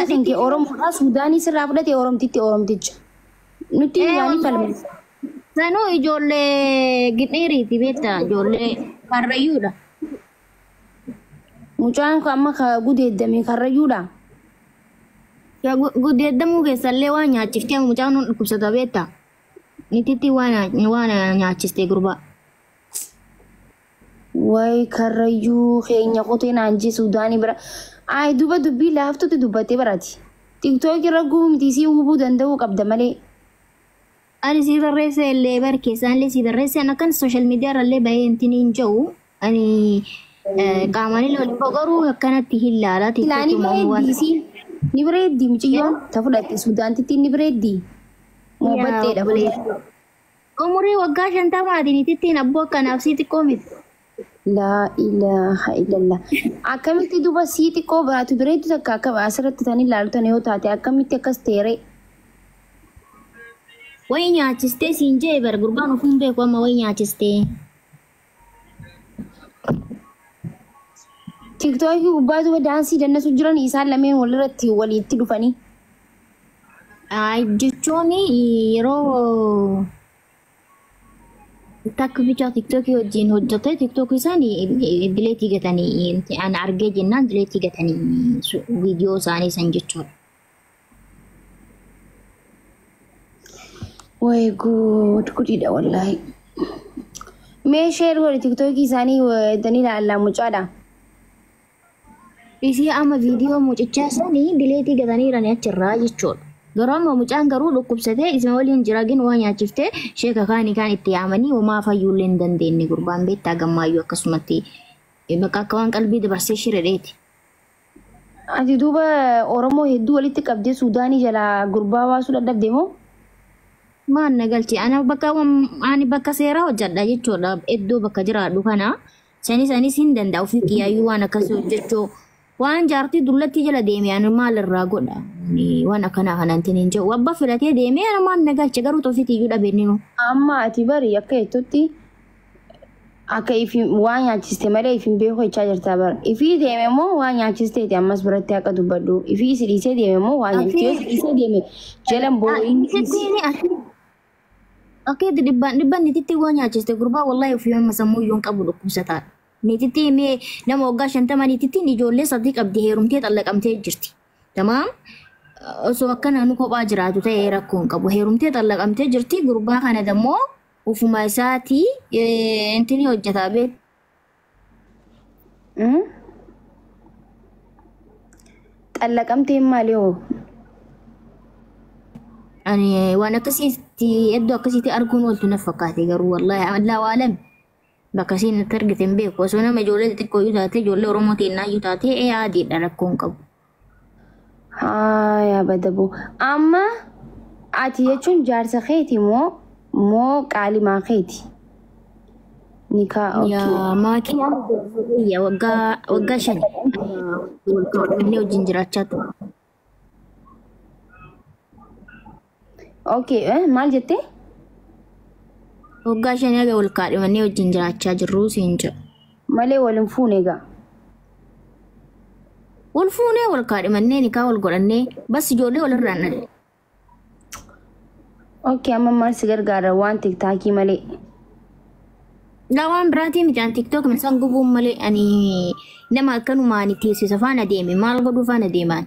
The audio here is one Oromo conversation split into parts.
Jaarsi kan kee Oromoodha. Suudaanii sirraa fudhate Oromtitti Oromticha. Nutti yaani falme. Sanuu ijoollee gidheeriiti beektaa ijoollee karrayyuudha. Mucaan kun amma ka gudeeddame karrayyuudha. Gudeeddamuu keessallee waan nyaachiftee mucaan kun dhukkubsata beektaa. Nititti waan nyaachistee gurbaa. Wayi karrayyuu keenya qotee naan jee Suudaanii bira. Ayi duba dubbii laaftutti dubbattee barati. Tiktookii irra guumti isii hubuu danda'uu qabda malee. Ani si barreessa illee bar keessaan illee si barreessa akkan sooshaal miidiyaa irra illee bahee intin hin jiru. Ani qaamaan illee waliin garuu akkanatti hin laala. Silaa ni bareeddi isiin. Ni bareeddi mucayyoon ta fudhatte Suudaantitti ni bareeddi. Moobbatteedha. Umurii waggaa 50 nitittiin abboo akkanaaf sii xiqqoo miti. Laa ilaaha illallah. Akkamitti duba sii xiqqoo biraatu bareeddu takka akka asirratti tan ilaalu tan yoo taate akkamitti akkas teere? Wayi nyaachistee siin jee bar gurbaan ofuun beeku amma wayi nyaachistee. Tiktookii gubbaa duba daansii dannasu jiran isaan lameen walirratti walitti dhufanii. Jechuun yeroo takka bichaa tiktookii wajjin hojjete tiktookii isaanii dileetii gatanii an argee jennaan dileetii gatanii viidiyoo isaanii san jechuudha. Wayi guud guddiidha wallaahi. Mee sheer godhi tiktookii isaanii danii ilaallaa mucaadha. Isii amma viidiyoo mucichaa sanii dileetii gataniirani achirraa jechuudha. Garuu amma mucaan garuu dhukkubsatee isuma waliin jira gin waa nyaachiftee sheeka kaanii kaan itti yaamanii homaa fayyuullee hin dandeenye gurbaan beektaa gammaayyuu akkasumatti bakka akka waan qalbii dabarsee shiredheeti. Ati duuba Oromoo hedduu walitti qabdee Suudaanii jalaa gurbaa baasuu dadhabde moo? Maan na galchi ana bakka ani bakka seeraa hojjedha jechuudha iddoo bakka jiraadhu kana sani sanis hin danda'u ofii kiyyaayyuu waan akkasii hojjechuu waan jaartii dullatti jala deeme ani maal irraa godha waan akkanaa kanaan hin jedhu abbaa filatee deemee ana maal na galche garuu ofiitiyyuu dhabeeninu. Amma ati bari akka jettutti akka ifi waa nyaachiste malee ifin beeku jechaa jirta bara. Ifii deeme immoo waa nyaachisteeti ammas biratti akka dubbadhu. Ifii si dhiisee deeme immoo waa nyaachiste yoo si dhiisee deeme jalan boo'iin. Akka dhibbaan dhibban nititti waa nyaachiste gurbaa wallahi ofii amma sammuu iyyuu hin qabu dhukkubsataadha. Nititti mee nama waggaa 50 nitittiin ijoollee 3 qabdi heerumtee xallaqamtee jirti. Tamaam osoo akkana nu kophaa jiraatu ta'ee rakkoo hin qabu heerumtee xallaqamtee jirti gurbaa kana dammoo ufuma isaatii intini hojjetaa beek. Xallaqamtee maali hoo? Ani waan akkasiitti iddoo akkasiitti arguun ooltu na fakkaate garuu wallahi Allahu aalam. Bakka isiin natti argite hin beeku osoo nama ijoollee xixiqqoo iyyuu taate ijoollee Oromoo teennaa iyyuu taate ee adiidha rakkoo hin qabu. Haa badaboo. Amma ati jechuun jaarsa keeti moo moo qaalimaa keeti? Nikaa okay. Yaa maatii waggaa 5 wal qabannee wajjin jiraachaa ture. Okay, maal jettee? Waggaa 5 haga wal kaadhimannee wajjin jiraachaa jirru siin jedha. Malee wal hin fuune egaa. Wal fuunee wal kaadhimannee nikaa wal godhannee bas ijoollee walirraan dhalle. Okay, amma maal si gargaara waan tiktaakii malee? Laa waan biraatii miti ani tiktook isaan gubuun malee ani nama akkanumaan teessisa faana deeme maal godhuu faana deemaan.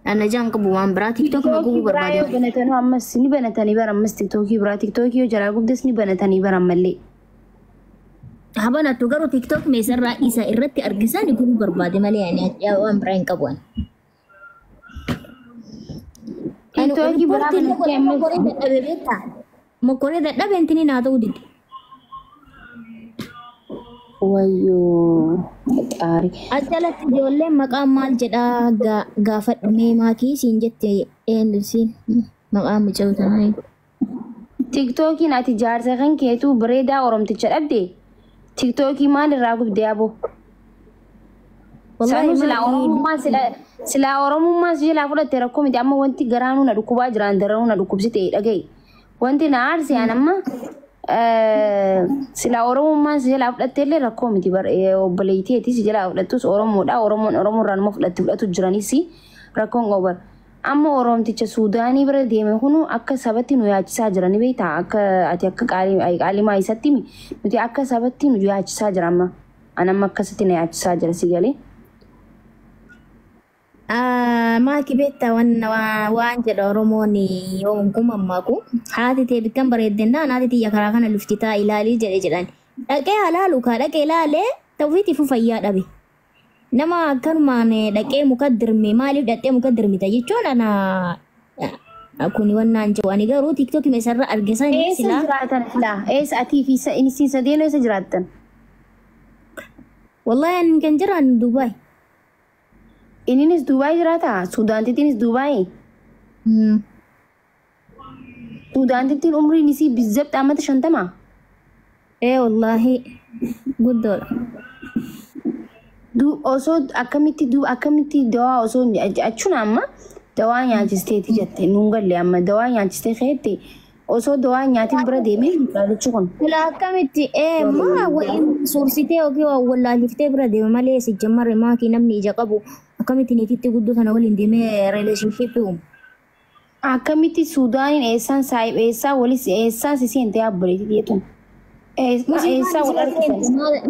Ana jaan qabu waan biraa tiktook ma gubuu Tiktookii biraa yoo barbaade. banatanii ammas ni banatanii bara ammas tiktookii biraa tiktookii yoo jalaa gubdes ni banatanii bara ammallee. Habanattu garuu tiktook meesarraa isa irratti argisan gubuu barbaade malee ani waan biraa hin qabu ani. Ani Tiktookii biraa riippoortii banattee ammas mokkoree dadhabe beektaa? Mokkoree dadhabe intini naa ta'uu dide. Wayyoo xaari. As jalatti ijoolleen maqaan maal jedhaa gaafadhu mee maakii siin jette eenyu siin maqaan mucaa tanaa. Tiktookiin ati jaarsa kan keetu bareedaa Oromticha dhabde tiktookii maal irraa gubde aboo? Wallahi Sanuu silaa maakii Oromummaa silaa Oromummaa si jalaa fudhatte rakkoo miti amma wanti garaanuu na dhukkubaa jiraan daranuu na dhukkubsite dhaga'i. Wanti na aarse an amma silaa Oromummaan si jalaa fudhatte illee rakkoo miti obboleettiiti si jalaa fudhattus Oromoodha Oromoon Oromoorraa numa fudhatte fudhatu jiranis Rakkoon qabu bara. Amma Oromticha Suudaanii bira deeme kunu akka sabatti nu yaachisaa jira ni beektaa? Akka ati akka qaalimaa isatti nuti akka sabatti nu yaachisaa jira amma. Ani amma akkasitti na yaachisaa jira si galee. Maaki beektaa waan jedha Oromoon yoo gumammaku haati tee bikkan bareeddennaan haati tiyya karaa kana lufti taa ilaalii jedhe jedhan. Dhaqee halaalu kaa dhaqee ilaalee ta'uufiitiifuu fayyaa dhabe. Nama akkanumaan dhaqee muka dirme maaliif dhaqee muka dirmita jechuun ana kuni wannaan jiru ani garuu tiiktookii isarra arge san Eessa silaa. jiraatan silaa? Eessa atii fi inni sadeen eessa jiraattan? Wallahi ani kan jiran Dubaay. Inninis Dubaay jiraataa? Suudaantittiinis Dubaay? Suudaantittiin umriin isii bizzabxa ammata 50? Ee wallahi guddoodha. Osoo akkamitti akkamitti dawaa osoo achuun amma dawaa nyaachisteeti jette nuun galle amma dawaa nyaachistee keette osoo dawaa nyaatiin bira deemee qaalichi kun. Silaa akkamitti ee maa wa'iin suursitee yookiin waa wallaalchiftee bira deeme malee si jammarre maakii namni ija qabu akkamitti niititti guddoo sana waliin deemee relationship uumu. Akkamitti Suudaaniin eessaan saayib eessaa walis eessaan si seentee abboleetti jettuun. Eessaa wal argitan?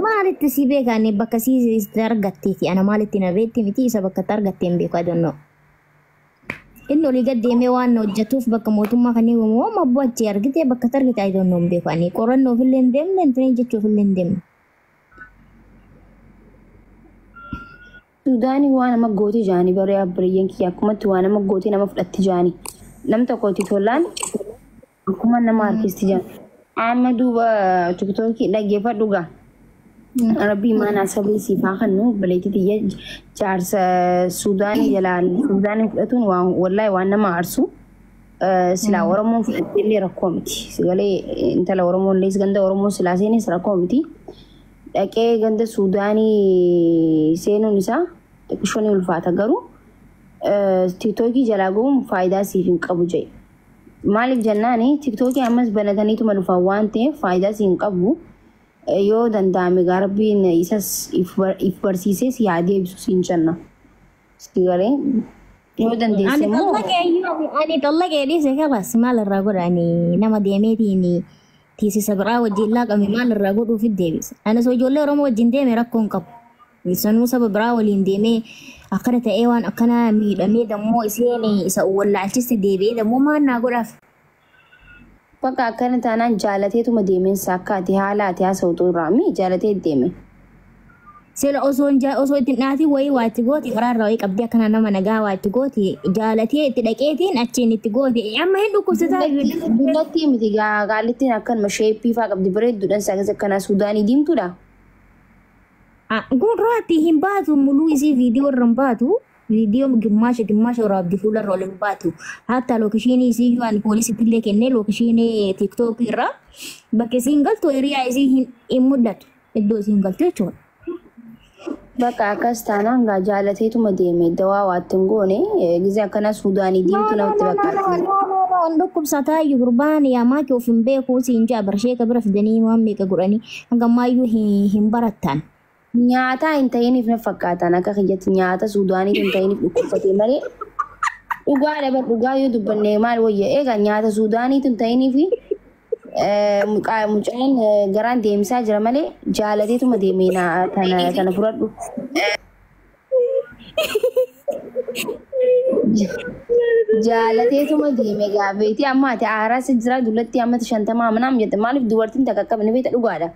Maalitti si beekan bakka si argatteeti ana maalitti na beekti miti isa bakka itti argatte hin beeku adonnoo. Inni olii gad deemee waan hojjetuuf bakka mootummaa kanneen uumamu abboo achi argite bakka itti argite adonnoo hin beeku ani qorannoof illee hin deemne intini jechuuf illee hin deemne. Suudaanii waan nama goote jaanii baree abboleeyyan kiyya akkumatti waan nama goote nama fudhatti jaanii. Nam tokko itti tollaan akkuma nama harkisti jaanii. Amma duuba tiktookii dhaggeeffadhu gaa. Rabbii maanaa sabrii siif haa kennu obboleettii tiyya jaarsa Suudaanii jalaan Suudaanii fudhatuun waan wallaahi waan nama aarsu. Silaa Oromoon fudhattee illee rakkoo miti. Sagalee intala Oromoon illee ganda Oromoo silaa seenes rakkoo miti. Dhaqee ganda Suudaanii seenuun isaa xiqqishoo ni ulfaata garuu tiktookii jalaa gahuun faayidaa siif hin qabu jedhe. Maaliif jennaani tiktookii ammas banataniituma dhufan waan ta'eef faayidaa siif hin qabu. Yoo danda'ame gaa rabbiin isas if barsiisee si haa deebisu siin jenna. Si galee yoo dandeesse Ani immoo xallaqee ani xallaqee dhiise kalas maal irraa godha ani nama deemeetiin tiisisa biraa wajjin laaqame maal irraa godhuuf deebisa. Ani osoo ijoollee Oromoo wajjin deeme rakkoo hin qabu. Sanuu saba biraa waliin deemee akkana ta'ee waan akkana miidhamee dammoo isheen isa wallaalchiste deebi'ee dammoo maal naa godhaaf. Bakka akkana taanaan jaalateetuma deemeensa akka ati haala ati haasawtu irraa mi jaalatee deeme. Sila osoo osoo itti dhaatii wayii waa itti gooti karaarraa wayii qabdee akkana nama nagaa waa itti gooti jaalatee itti dhaqeetiin achiin itti gooti amma hin dhukkubsataa iyyuu. Dullatti miti gaalittiin akkanuma sheeppii faa qabdi bareedduudhaan isaa akkanaa Suudaanii diimtuudha. Gurraatti hin baatu muluu isii viidiyoo irra hin baatu. Viidiyoo gimmaasha gimmaasha waraabdi fuula irra ol hin baatu. Hatta lookishinii isii iyyuu ani poolisitti illee kennee lookishinii tiiktookii irra bakka isiin galtu hiriyaa isii hin mul'atu. Iddoo isiin galtu jechuudha. Bakka akkas taanaan gaa jaalateetuma deeme dawaa waatti hin goone gizee akkanaa Suudaanii diimtuu namatti fakkaatti. Waan dhukkubsataa iyyuu gurbaan yaa maaki of hin beeku siin jaa barsheeka bira fidanii waan meeqa godhanii hanga ammaa hin barattan. Nyaataa hin ta'iniif na fakkaatan akka kiyyatti nyaata Suudaanii hin ta'iniif dhukkubsatee malee dhugaa bar dhugaa yoo dubbanne maal wayya egaa nyaata Suudaanii hin ta'iniif mucaan garaan deemsaa jira malee jaalateetuma deemee tana fudhadhu. Jaalateetuma deeme gaafeeti amma ati aaraas jira dullatti amma 50 manaam jette maaliif dubartiin takka qabne beekta dhugaadha.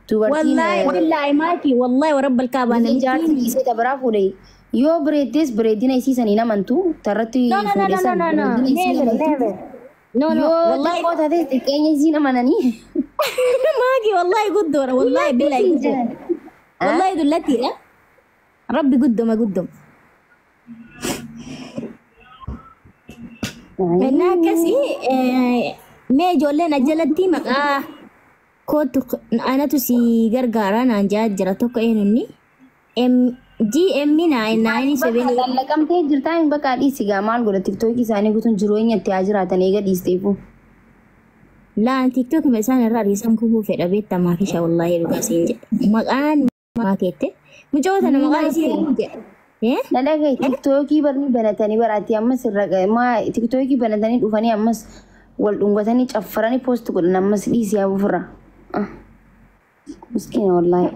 Dubartiin Wallahi billahi maaki wallahi warabbal kaabaa jaarsi namitti. dhiisee tabiraa fuudhe yoo bareeddees bareedina isii sanii amantu tarratti No no no fuudhe no san no no bareedina isii never amantu. never. No no Yoo wallahi xiqqoo taates xiqqeenya isiin amananii. maaki wallahi guddoodha wallahi billahi guddoodha. Wallahi dullattiidha. Rabbi guddoma guddoma. Kennaa akkasii mee ijoolleen ajalatti maqaa kootu anatu si gargaara naan jaa jira tokko eenyunni GM 997. Lallaqamtee jirtaa hin bakka dhiisi gaa maal godha tiktookii isaanii guutuun jireenya itti haa jiraatan eega dhiisteefu. Laan tiktookii isaan irraa dhiisan kubuu fedha beektamaa fi wallahi dhugaa siin jedha. Maqaan maa keette mucoo tana maqaan isii eenyu jedha. Na dhagaye, TikTokii barni banatanii baraatti ammas irra maa TikTokii banatanii dhufanii ammas wal dhungatanii caffaranii post godhan ammas dhiisii haa ofirra. Miskiina wallaahi.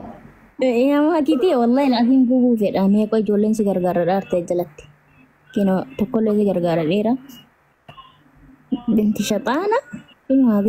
Yaa ta'e, wallahi laafiin gubuu fedha. Meeqa ijoolleen si gargaara dhaarte jalatti. Kino tokkollee si gargaara dheera. Binti shaxaana. Ilmaa.